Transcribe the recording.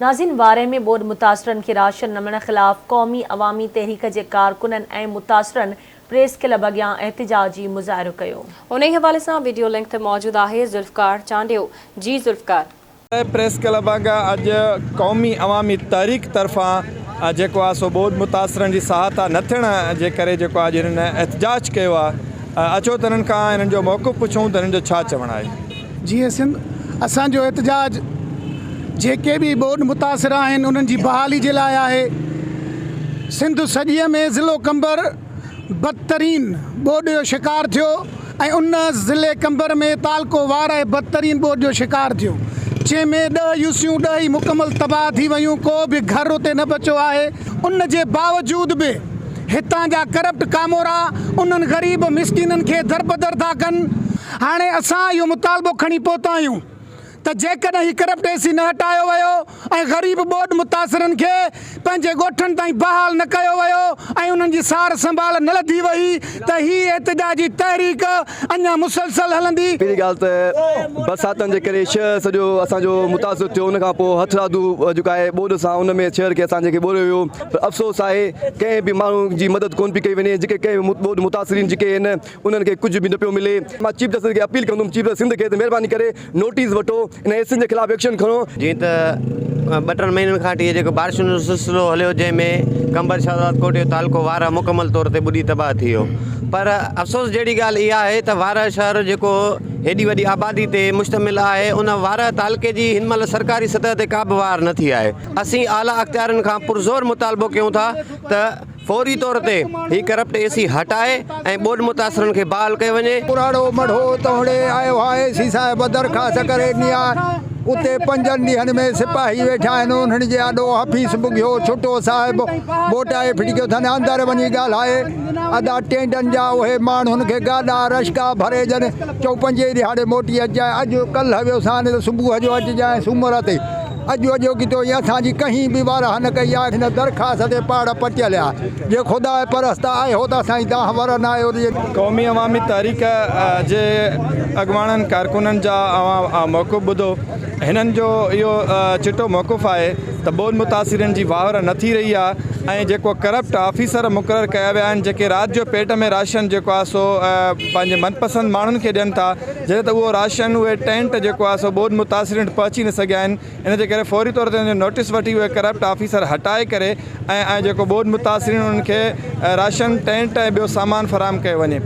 ناظرين وارهه ۾ ٻوڏ متاثرن کي راشن نه ملڻ خلاف قومي عوامي تحريڪ جي ڪارڪنن ۽ متاثرن پريس ڪلب اڳيان احتجاجي مظاهرو ڪيو. انهي حوالي سان وڊيو لنڪ تي موجود آهي ذوالفقار چانڊيو جي ذوالفقار. پريس ڪلب اڳيان اڄ قومي عوامي تحريڪ طرفان جيڪو آهي سو ٻوڏ متاثرن جي سهائتا نه ٿيڻ جي ڪري جيڪو آهي اڄ هنن احتجاج ڪيو آهي اچو ته هنن کان هنن جو موقف پڇون ته هنن جو ڇا چوڻ آهي. جيئي سنڌ اسان جو احتجاج جيڪي به ٻوڏ متاثر آهن انهن جي بحالي جي لاء آهي سنڌ سڄي ۾ ضلعو قمبر بدترين ٻوڏ جو شڪار ٿيو ۽ ان ضلعي قمبر ۾ تعلقو وارهه بدترين ٻوڏ جو شڪار ٿيو جنهن ۾ ڏهه يوسيون ڏهه ئي مڪمل تباهه ٿي ويون ڪو به گهر اتي نه بچيو آهي ان جي باوجود به هتان جا ڪرپٽ ڪامورا انهن غريب مسڪينن کي دربدر ٿا ڪن. هاڻي اسان اهو مطالبو کڻي پهتا آهيون ته جيڪڏهن هي ڪرپٽ اي سي نه هٽايو ويو ۽ غريب ٻوڏ متاثرن کي پنهنجي ڳوٺن تائين بحال نه ڪيو ويو ۽ انهن جي سار سنڀال نه لڌي وئي ته هي احتجاجي تحريڪ اڃا مسلسل هلندي. پهرين ڳالهه ته برساتن جي ڪري شهر سڄو اسان جو متاثر ٿيو ان کان پوء هٿرادو جيڪو آهي ٻوڏ سان ان ۾ شهر کي اسان جي کي ٻوڙيو ويو پر افسوس آهي ڪنهن به ماڻهو جي مدد ڪونه پئي ڪئي وڃي جيڪي ڪنهن به ٻوڏ متاثرين جيڪي آهن انهن کي ڪجهه به نه پيو ملي مان چيف جسٽس کي اپيل ڪندم چيف جسٽس سنڌ کي ته مهرباني ڪري نوٽيس وٺو ان اي سين جي خلاف ايڪشن کڻو. جيئن ته ٻه ٽن مهينن کان وٺي جيڪو بارشن جو سلسلو هليو جنهن ۾ قمبر شهداد ڪوٽ جو تعلقو وارهه مڪمل طور تي ٻڏي تباهه ٿي ويو پر افسوس جهڙي ڳالهه اها آهي ته وارهه شهر جيڪو هيڏي وڏي آبادي تي مشتمل آهي ان وارهه تعلقي جي هن مهل سرڪاري سطح تي ڪا به واهر نه ٿي آهي. اسين اعليٰ اختيارين کان پرزور مطالبو ڪيون ٿا ته فوري طور تي هي ڪرپٽ اي سي هٽائي ۽ ٻوڏ متاثرن کي بحال ڪيو وڃي. پراڙو مڙهو توهڙي آيو آهي اي سي صاحب درخواست ڪري ڏني آهي اتي پنجن ڏينهن ۾ سپاهي ويٺا آهن انهن جي آڏو حفيظ ٻگهيو ڇٽو صاحب موٽائي ڦٽڪيو اٿن اندر وڃي ڳالهائي ادا ٽينڊن جا اهي ماڻهن کي گاڏا رشڪا ڀري ڏين چئو پنجين ڏهاڙي موٽي اچجانء اڄ ڪلهه ويوسان ته صبح جو اچجانء سومر تي اڄ اڄوڪي توئين اسان جي ڪنهين به واراهه نه ڪئي آهي. هن درخواست تي پاڙ پٽيل آهي. جي خدا پرست آهيو ته اسان جي دانهن ور نه آهيو ته. قومي عوامي تحريڪ جي اڳواڻن ڪارڪنن جا اوهان موقف ٻڌو. هنن جو اهو چٽو موقف آهي ته ٻوڏ متاثرين جي واهر نه ٿي رهي آهي ۽ جيڪو ڪرپٽ آفيسر مقرر ڪيا ويا آهن جيڪي رات جو پيٽ ۾ راشن جيڪو آهي سو پنهنجي من پسند ماڻهن کي ڏين ٿا جڏهن ته اهو راشن اهي ٽينٽ جيڪو آهي سو ٻوڏ متاثرين وٽ پهچي نه سگهيا آهن ان جي ڪري فوري طور تي ان جو نوٽيس وٺي اهي ڪرپٽ آفيسر هٽائي ڪري ۽ ۽ جيڪو ٻوڏ متاثرين انهن کي راشن ٽينٽ ۽ ٻيو سامان فراهم ڪيو وڃي.